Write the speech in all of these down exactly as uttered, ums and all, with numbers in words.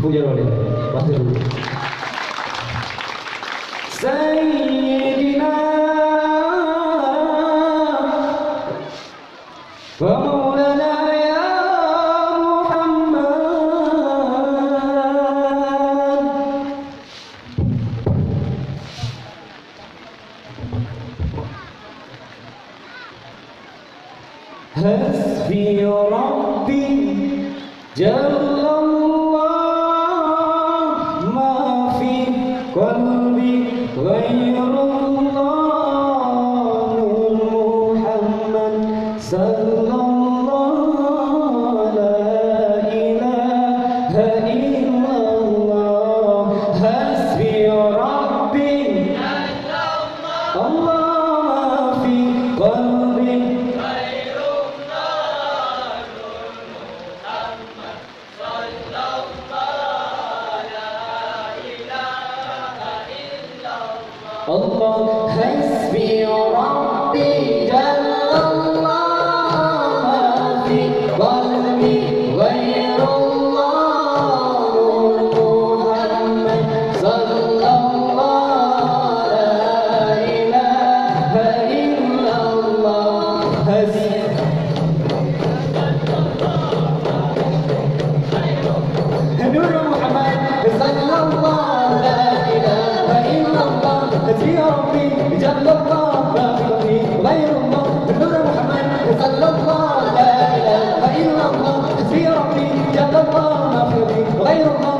Puja roh dia. Pasti dulu. Sayyidina wa maulana ya Muhammad. Hasbi Rabbi Jallallah, ma fi qalbi ghairullah, Nur Muhammad sallallahu, la ilaha illallah. Hasbi Rabbi, Allah ma fi qalbi. Allah, hasbi Rabbi Jallallah, ma fi qalbi ghairullah, Nur Muhammad sallallahu, la ilaha illallah. Hasbi Nur Muhammad sallallahu, la ilaha illallah. Hasbi Rabbi Jallallah, ma fi qalbi ghairullah. Nur Muhammad sallallahu, la ilaha illallah. Hasbi Rabbi Jallallah, ma fi qalbi ghairullah.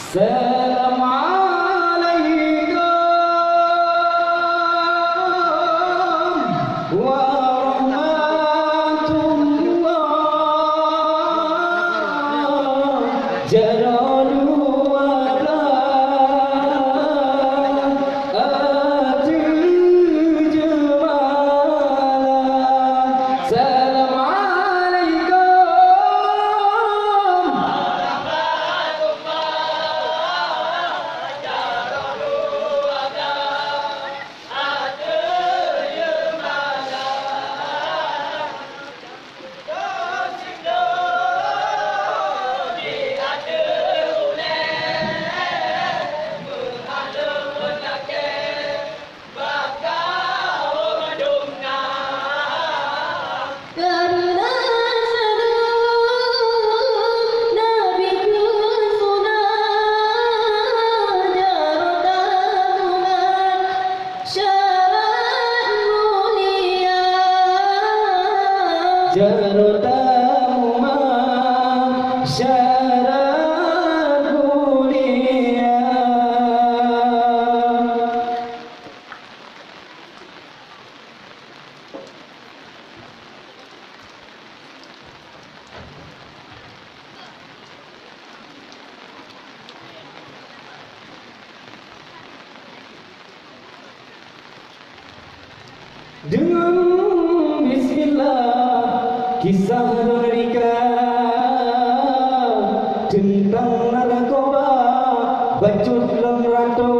Assalamualaikum warahmatullah. Jaroe dua blah ateueh jeumala. Assalamualaikum. Syarat mulia. Jaroe tamu ma syarat mulia. Deungon bismillah, kisah lôn rika teuntang narkoba, bacut lôn ratô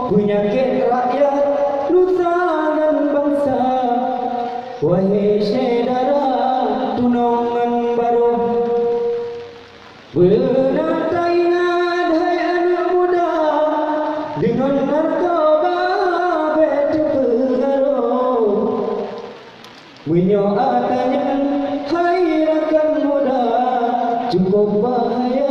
peunyakét rakyat nusa dan bansa. Wahé syedara tunong ngon barôh, beuna taingat hai aneuk muda, deungon narkoba bék teupeungaroh. Meunyoe atra nyan hai rakan muda, cukôp bahya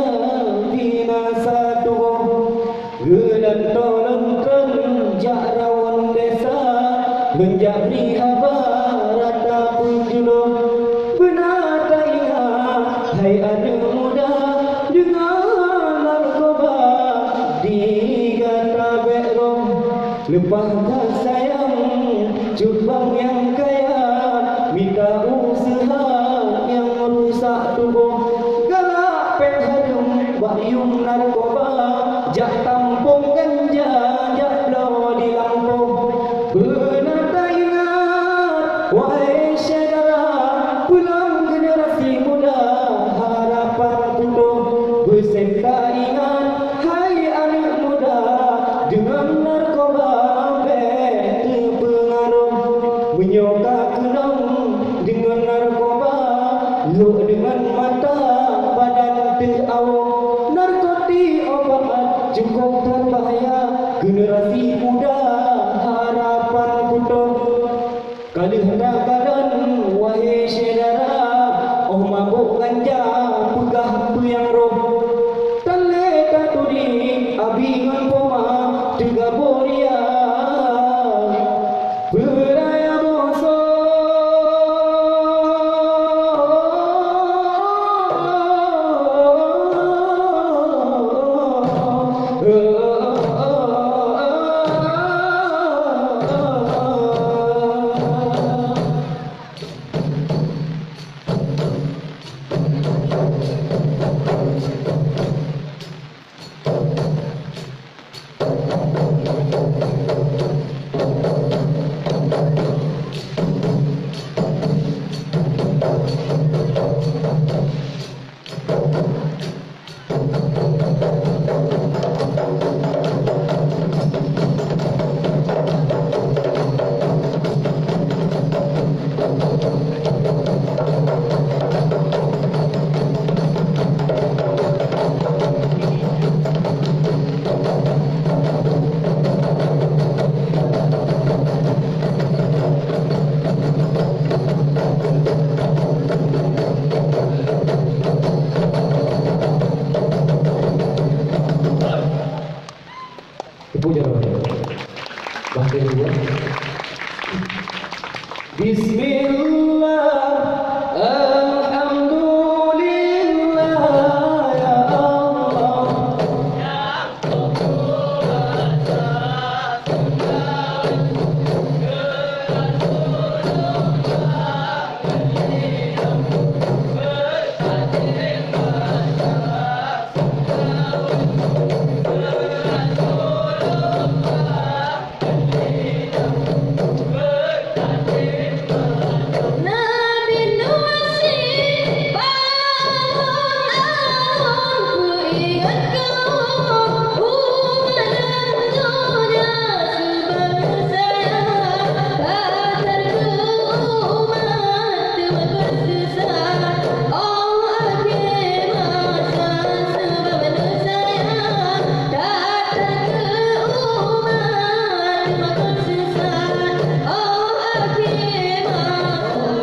binasa tuboh. Geulantoe lôn treun jak rawon desa, lôn jak bri haba rata peujulôh. Beuna taingat hai aneuk muda, deungon narkoba di gata bék roh. Leupah that sayang cupang nyang kaya, mita useuha nyang rusak tuboh. Galak péng hareuem bak yuem narkoba, jak tampông ganja, jak bloe di lampôh. Beuna taingat, wahé syedara, Narkoba, lok deungon mata, badan teuh awong. Narkotik obat cukôp that bahya, generasi muda harapan putôh. Ka lheueh that kalon, wahé syedara, óh mabôk ganja peugah peue nyang roh. Tan lé taturi abi ngon poma teugabô ria. Beuraya bosô. Tepuk tangan. Bah kedua. Bismillah, alhamdulillah, ya Allah.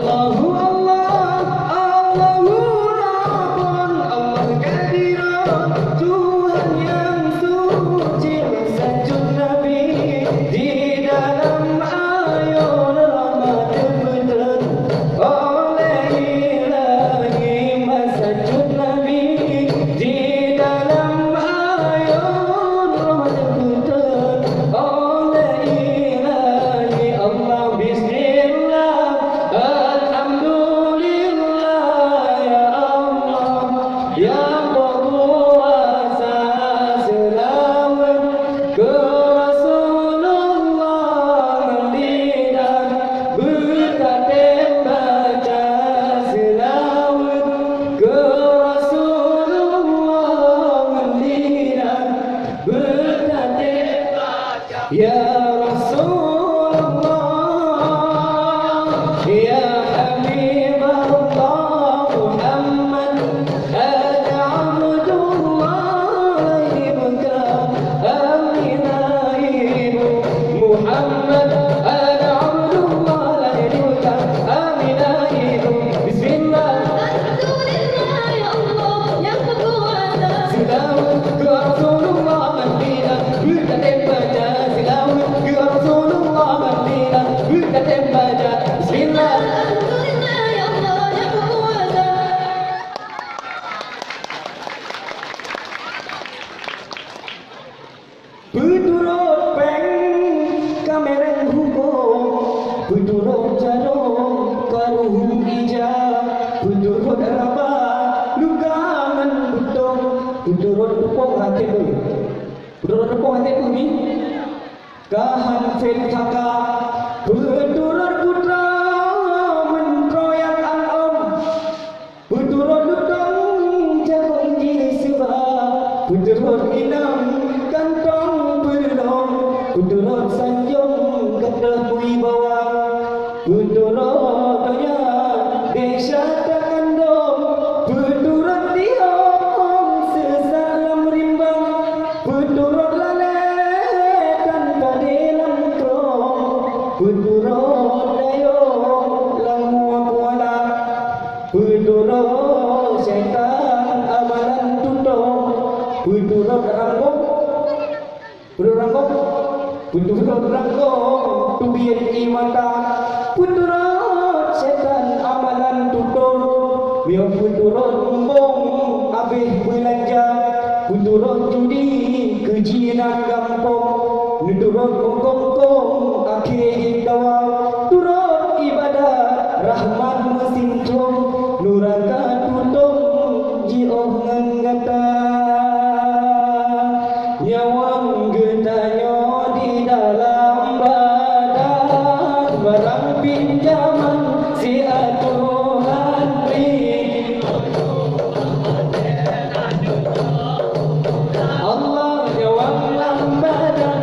Allahu Allah, Allahu Rabbun, Allah Kadirun, Tuhan yang suci, maksud Nabi di dalam ayun rahmat teupeutreun. Oleh Ilahi, maksud Nabi di dalam ayun rahmat teupeutreun. Oleh Ilahi Allah, bismillah, alhamdulillah, ya Allah, nyang beukuasa seulaweuet keu Rasulullah, Madinah, beutatem baca seulaweuet keu Rasulullah, Madinah, beutatem baca. Ya Rasulullah, ya Habiballah Muhammad, ana Abdullah lahé di Mekah, Aminah ibu Muhammad, ana Abdullah lahé di Mekah, Aminah ibu. Bismillah. Alhamdulillah, ya Allah, nyang beukuasa. Seulaweuet keu Rasulullah, Madinah, beutatem baca. Seulaweuet keu Rasulullah, Madinah, beutatem baca. Bismillah. Alhamdulillah, ya Allah, nyang beukuasa. Peuturot péng ka meureng hukôm, peuturot jaroe ka ruhueng ija, peuturot raba luka ngon beutông, peuturot teupông até peue? Peuturot teupông até peue nyoe? Ka han sép saka, peuturot putra meuntroe nyang an-on. Peuturot lutông jagong jih seuba, peuturot inong kantong peureulông, peuturot sanjong ka troh wibawa, peuturot donya Syata kandong, peuturot diong seusat lam rimbang, peuturot lalée tan padé lam trong, peuturot dayong lam mua kuala, peuturot syaitan amalan tutong, peuturot ranggong Peuturot ranggong, peuturot ranggong teubiet ie mata, peuturot syaitan amalan tutong, miyueb peuturot mumbong abéh beulanja, peuturot judi keu jinak gampông, neuturot mukong-kong akhé dawa, turot iébadat Rahman meusintrong, nuraka tutong jiôh ngon gata. Nyawöng geutanyoe di dalam badan, barang pinjaman siatuhan ri. Allah nyawöng lam badan.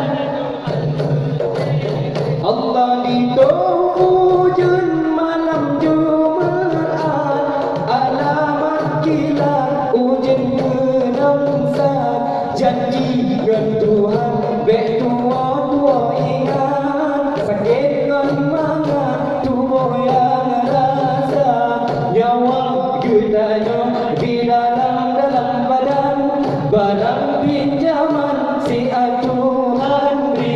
Allah ditôh ujeuen malam Jumat, alamat kilat ujeuen keudong sa. Janji ngon Tuhan bék tuwoe-tuwoe ingat, sakét ngon mangat tuboh nyang rasa. Nyawöng geutanyoe di dalam-dalam badan, barang pinjaman siatuhan ri.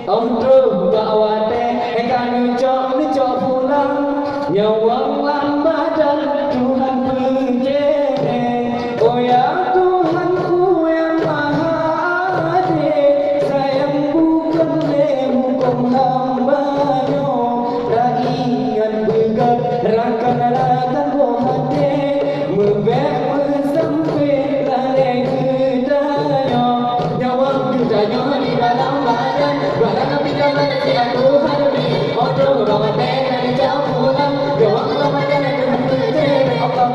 Óh troh bak watée ka neucok-neucok pulang, nyawöng lam badan Tuhan peucéréh. Oh ya Tuhanku nyang Maha Adé, sayang bukon lé hukôm hamba nyoe, taingat beugöt rakan lalatan boh até, meubék meusampé lalée geutanyoe. Nyawöng geutanyoe di dalam badan, barang pinjaman siatuhan ri. Óh troh bak watée ka neucok pulang, nyawöng lam badan Tuhan peucéréh. Allah.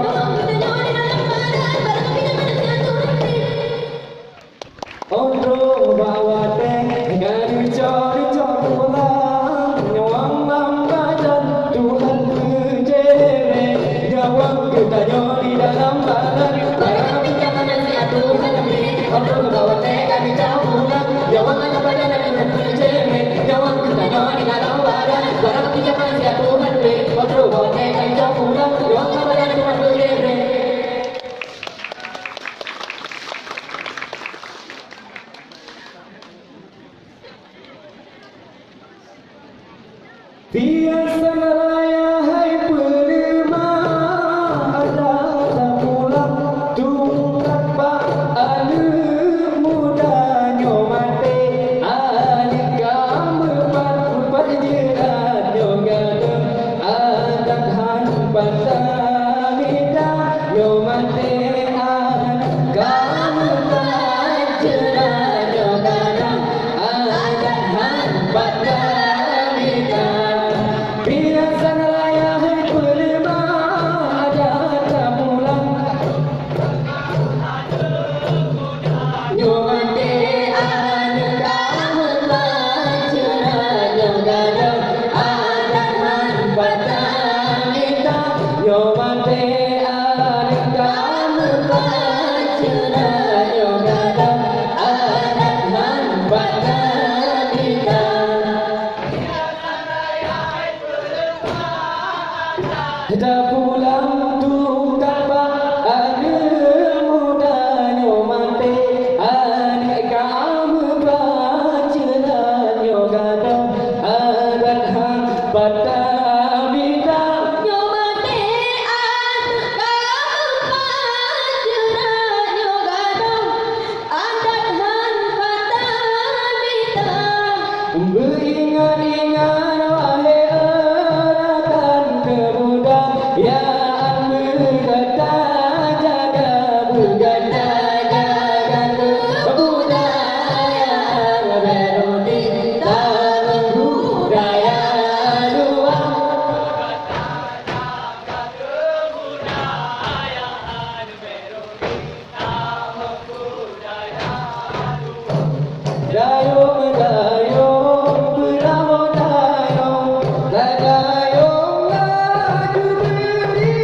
Óh troh bak watée ka neucok-neucok pulang, nyawöng lam badan Tuhan peucéréh. Nyawöng geutanyoe di dalam badan, barang pinjaman siatuhan ri. Óh troh bak watée ka neucok pulang, nyawöng lam badan Tuhan peucéréh. Nyawöng geutanyoe di dalam badan, barang pinjaman siatuhan ri. Óh troh bak watée ka neucok pulang, nyawöng lam badan Tuhan peucéréh. Biasa raya hai peuleumah, ada tapulang tungkat bak aneuk muda nyoe maté. Aneuk ka meupat-meupat jeurat nyoe gadôh, adat han pat tamita. Nyoe maté aneuk ka meupat jeurat nyoe gadôh, adat han pat tamita. Biasa raya hai peuleumah, adat tapulang. Nyoe maté aneuk ka meupat jeurat nyoe gadôh, adat han pat tamita. Nyoe maté aneuk ka meupat jeurat nyoe gadôh, adat han pat tamita. Tapulang tungkat bak aneuk muda nyoe maté, aneuk ka meupat jeurat nyoe gadôh, adat han pat tamita. Nyoe maté aneuk ka meupat jeurat nyoe gadôh, adat han pat tamita. Beuingat-ingat wahé rakan keu muda, nyan beugata jaga, beugata jaga keu budaya, bèk rôti tameung budaya luwa. Dayong, dayong, beurangôt dayong, dayong laju beuri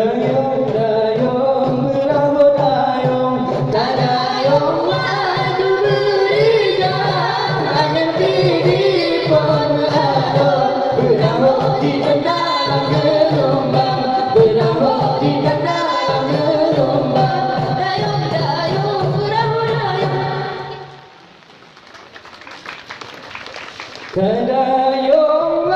Dayong, dayong, beurambot dayong, tadayong laju beurija, angén tibi phon meuadong, beurambot jitenda lam geulumbang, beurambot jitenda lam geulumbang. Dayong, dayong, beurambot dayong. Tadayong